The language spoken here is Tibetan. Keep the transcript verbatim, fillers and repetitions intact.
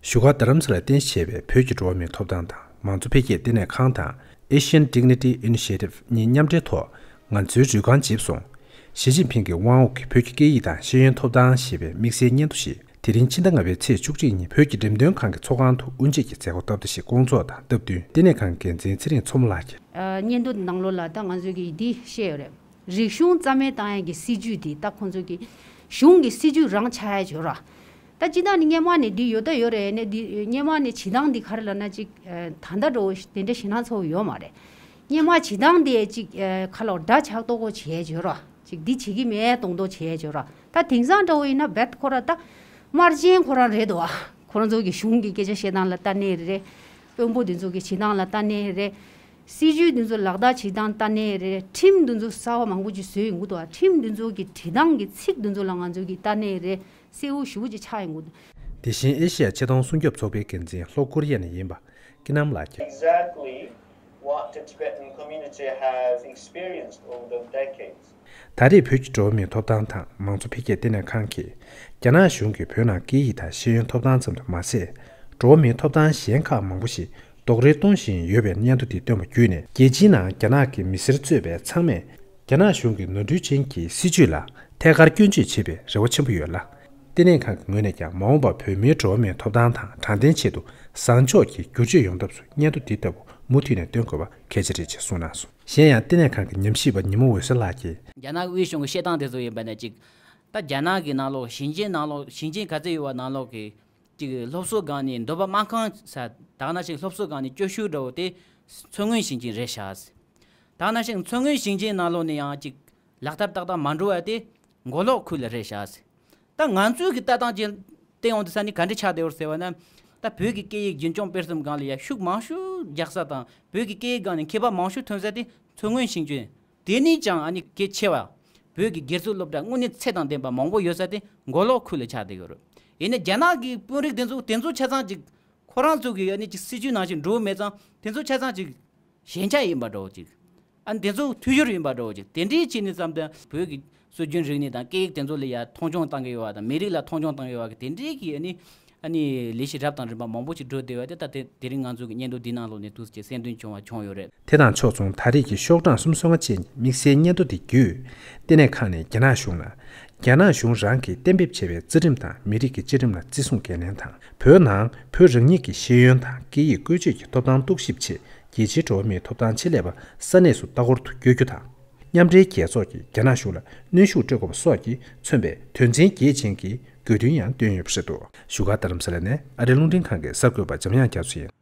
བཞུགས་སྒར་རྡ་རམ་ས་ལར་རྟེན་གཞི་བྱས་པའི་བོད་ཀྱི་འགྲོ་བ་མིའི་ཐོབ་ཐང་དང་མང་གཙོ་འཕེལ་རྒྱས་ལྟེ་གནས་ཁང་དང་Asian Dignity Initiative གཉིས་མཉམ་འབྲེལ་ཐོག་ང་ཚོའི་རུས་རྐང་འཇིབས་སོང་། ཞི་ཅིན་ཕིང་གི་དབང་འོག་གི་བོད་ཀྱི་སྐད་ཡིག་དང་ཤེས་ཡོན་ཐོབ་ཐང་ཞེས་པའི་དམིགས་བསལ་སྙན་ཐོ་ཞིག་དེ་རིང་ཕྱི་ཟླ་ལྔ་པའི་ཚེས་བཅུ་གཅིག་ཉིན་བོད་ཀྱི་འགྲེམས་སྟོན་ཁང་གི་ཚོགས་ཁང་དུ་དབུ་འབྱེད་ཀྱི་མཛད་སྒོ་སྟབས་བདེ་ཞིག་བསྐོང་ཚོགས་དང་སྟབས་བསྟུན་ལྟེ་གནས་ཁང་གི་འགན་འཛིན་ཚེ་རིང་མཚོ་མོ་ལགས་ཀྱིས། ཨ། སྙན་ཐོ་ནང་ལོགས་ལ་ད་ང་ཚོས་ཀྱིས་འདི་བཤད་ཡོད་རེད། རིག་གཞུང་རྩ་མེད་བཏང་ཡས་ཀྱི་སྲིད་ཇུས་དེ་ད་ཁོང་ཚོས་ཀྱིས་གཞུང་གི་སྲིད་ཇུས་རང་ཆགས་ཡས་བྱོས་ར། ད་སྤྱིར་བཏང་ནི་སྔོན་མ་ནས་འདི་ཡོད་ད་ཡོད་རེད། ནས་འདི་སྔོན་མ་ནས་བྱེད་སྟངས་འདི་ག་རེ་ལབ་ན་ཅིག་ཨ། ད་ལྟ་འགྲོ་དེ་འདྲ་ཞེད་སྣང་ཚ་པོ་ཡོད་མ་རེད། སྔོན་མ་བྱེད་སྟངས་དེ་ཅིག་ཨ། ཁ་ལོ་འདྲ་ཆགས་ཏོག་ཏོག་བྱས་བྱོས་ར། ཅིག་འདི་བྱེད་ཀྱི་མེད་མདོག་མདོག་བྱས་བྱོས་ར། ད་དེང་སང་འདྲ་པོ་ཡིན་ན་རྦད་ཁོ་ར་ད་དམར་རྗེན་ཁོ་རང་རེད་དོ། ཁོ་རང་ཚོ་གི་གཞུང་གི་སྐད་ཆ་བཤད་སྟངས་ལ་ལྟ་ནས་རེད། དཔོན་པོ་འདི་ཚོ་གི་བྱེད་སྟངས་ལ་ལྟ་ནས་རེད། སྲིད་ཇུས་འདི་ཚོ་ལག་བསྟར་བྱེད་སྟངས་ལྟ་ནས་རེད། ཁྲིམས་འདི་ཚོ་གསར་པ་མང་པོ་ཅིག་བཟོས་ཡོང་གི་འདུག་ཁྲིམས་འདི་ཚོ་གི་བྲིས་སྟངས་ཀྱི་ཚིག་འདི་ཚོ་ལ་ང་ཚོ་གི་ལྟ་ནས་རེད། གསལ་པོ་ཞེ་པོ་ཅིག་ཆགས་ཡོང་གི་འདུག་དེ་བཞིན་ཨེ་ཤེ་ཡ་ཆེ་མཐོང་སྲུང་སྐྱོབ་ཚོགས་པའི་འགན་འཛིན་ལྷོ་ཀོ་རི་ཡ་ནས་ཡིན་པ་ཀི་ནམ་ལགས་ཀྱིས། Exactly what the Tibetan community have experienced over the decades. ད་རེས་བོད་ཀྱི་འགྲོ་བ་མིའི་ཐོབ་ཐང་དང་མང་གཙོ་འཕེལ་རྒྱས་ལྟེ་གནས་ཁང་གིས་རྒྱ་ནག་གཞུང་གིས་བོད་ནང་སྐད་ཡིག་དང་ཤེས་ཡོན་ཐོབ་ཐང་ཙམ་དུ་མ་ཟད། འགྲོ་བ་མིའི་ཐོབ་ཐང་གཞན་ཁག་མང་པོ་ཞིག་རྡོག་རོལ་གཏོང་བཞིན་ཡོད་པའི་སྙན་ཐོ་འདི་བཏོན་པ་བརྒྱུད་ནས། རྒྱལ་སྤྱིའི་ནང་རྒྱ་ནག་གི་མི་སེར་གཙོས་པའི་ཚང་མས་རྒྱ་ནག་གཞུང་གི་ནོར་འཁྲུལ་ཅན་གྱི་སྲིད་བྱུས་ལ་ཐད་ཀར་སྐྱོན་བརྗོད་བྱེད་པའི་རེ་བ་ཆེན་པོ་ཡོད་ལ། ལྟེ་གནས་ཁང་གི་ངོས་ནས་ཀྱང་མ་འོངས་པར་བོད་མིའི་འགྲོ་བ་མིའི་ཐོབ་ཐང་དང་དྲང་བདེན་ཆེད་དུ་བཟང་ཕྱོགས་ཀྱི་བསྒྱུར་བཅོས་ཡོང་ཐབས་སུ་སྙན་ཐོ་འདི་ལྟ་བུ་མུ་མཐུད་ནས་བཏོན་དགོས་པ་གལ་ཆེ་རེད་ཅེས་གསུངས་གནང་སོང་། གཞན་ཡང་ལྟེ་གནས་ཁང་གི་ཉམས་ཞིབ་པ་ཉི་མ་འོད་ཟེར་ལགས་ཀྱིས། རྒྱ་ནག་དབུས་གཞུང་གི་བཤད་སྟངས་དེ་ཚོ་ཡིན་པ་ན་ཅིག་ད་རྒྱ་ནག་གི་ནང་ལོགས་ཞིང་ཆེན་ནང་ལོགས་ཞིང་ཆེན་ག་ཚོད་ཡོད་པ་ནང་ལོགས་ཀྱི་ཅིག་སློབ་གསོ་སྒང་ནས་འདོད་པ་སྨྲ་མཁན་ས་ད་ག་ནང་བཞིན་སློབ་གསོ་སྒང་ནས་སྐྱོ་ཤོས་འདྲ་བོ་དེ་མཚོ་སྔོན་ཞིང་ཆེན་རེད་ཤག་ད་ག་ནང་བཞིན་མཚོ་སྔོན་ཞིང་ཆེན་ནང་ལོགས་ནས་ཡང་ཅིག་ལག་བསྟར་ཏག་ཏག་མ་འགྲོ་བ་དེ་མགོ་ལོག་ཁུལ་ལ་རེད་ཤག་ད་ང་ཚོའི་གི་ལྟ་སྟངས་ཀྱི་སྟེང་འོང་དུས་ས་ནི་ག་འདྲ་ཆགས་བསྡད་ཡོད་ཟེར་བ་ན། ད་བོད་ཀྱི་སྐད་ཡིག་རྒྱུན་སྐྱོང་སྤེལ་གསུམ་སྒང་ལ་ཡ་ཤུགས་མང་ཤོས་རྒྱག་ས་དང་བོད་ཀྱི་སྐད་ཡིག་སྒང་ནས་མཁས་པ་མང་ཤོས་ཐོན་ས་དེ་མཚོ་སྔོན་ཞིང་ཆེན། དེ་ནས་ཀྱང་ཨ་ནི་གལ་ཆེ་བ། བོད་ཀྱི་སྒེར་གཙོ་སློབ་གྲྭ་དངོས་གནས་ཚད་དང་ལྡན་པ་མང་པོ་ཡོད་ས་དེ་མགོ་ལོག་ཁུལ་ལ་ཆགས་བསྡད་ཡོད་རེད། ཡིན་ནའི་རྒྱ་ནག་གི་དཔོན་རིགས་དེ་ཚོ་དེ་ཚོ་ཆ་ཚང་ཅིག་ཁོ་རང་ཚོ་གི་ཨ་ནི་ཅིག་སྲིད་ཇུས་ནང་བཞིན་འགྲོ་མེད་ཙང་དེ་ཚོ་ཆ་ཚང་ཅིག་ཞན་ཆ་ཡིན་པ་འདྲ་བོ་ཅིག་ཨ་ནི་དེ་ཚོ་འཐུས་ཤོར་ཡིན་པ་འདྲ་བོ་ཅིག་དེ་འདྲའི་ཅིག་ནི་ཙམ་དུ་བོད་ཀྱི་སྲོལ་རྒྱུན་རིག་གནས་དང་སྐད་ཡིག་དེ་ཚོ་ལ་ཡ་མཐོང་ཆུང་བཏང་གི་ཡོད་པ་དང་མི་རིགས་ལ་མཐོང་ཆུང་བཏང་གི་ཡོད་པ་གི་དེ་འདྲའི་གི་ཨ་ནི། ཨ་ནི་ལས་གཞི་རབ་དང་རིམ་པ་མང་པོ་ཞིག་འགྲོ་བསྡད་པ་དེ་ད་དེ་དེ་རིང་ང་ཚོ་གི་སྙན་ཐོ་འདི་ནང་ལོགས་ནས་ཐུགས་རྗེ་གསལ་སྟོན་བྱུང་བ་བྱུང་ཡོད་རེད། དེ་དང་ཕྱོགས་མཚུངས་ད་རེས་ཀྱི་ཤོག་གྲངས་སུམ་ཅུ་སོ་ལྔ་བཅས་ཀྱི་དམིགས་བསལ་སྙན་ཐོ་དེ་བརྒྱུད། ལྟེ་གནས་ཁང་ནས་རྒྱ་ནག་གཞུང་ལ། རྒྱ་ནག་གཞུང་རང་གིས་གཏན་འབེབས་བྱས་པའི་རྩ་ཁྲིམས་དང་མི་རིགས་ཀྱི་བཅའ་ཁྲིམས་ལ་བརྩི་སྲུང་འགན་ལེན་དང་། བོད་ནང་བོད་རང་ཉིད་ཀྱི་ཤེས་ཡོན་དང་སྐད་ཡིག་བཀོལ་སྤྱོད་ཀྱི་ཐོབ་ཐང་རྟོག་ཞིབ་ཆེད་རྒྱལ་སྤྱིའི་འགྲོ་བ་མིའི་ཐོབ་ཐང་ཆེད་ལས་པ་ས་གནས་སུ་ལྟ་སྐོར་དུ་བསྐྱོད་རྒྱུ་དང་། མཉམ་འབྲེལ་རྒྱལ་ཚོགས་ཀྱིས་རྒྱ་ནག་གཞུང་ལ་གནོན་ཤུགས་སྤྲོད་དགོས་པ་སོགས་ཀྱིས་མཚོན་པའི་དོན་ཚན་བརྒྱད་ཅན་གྱི་དགོས་འདུན་ཡང་བཏོན་ཡོད་པ་རེད་འདུག་བཞུགས་སྒར་རྡ་རམ་ས་ལ་ནས་ཨ་རིའི་རླུང་འཕྲིན་ཁང་གི་གསར་འགོད་པ་འཇམ་དབྱངས་རྒྱ་མཚོ་ཡིན།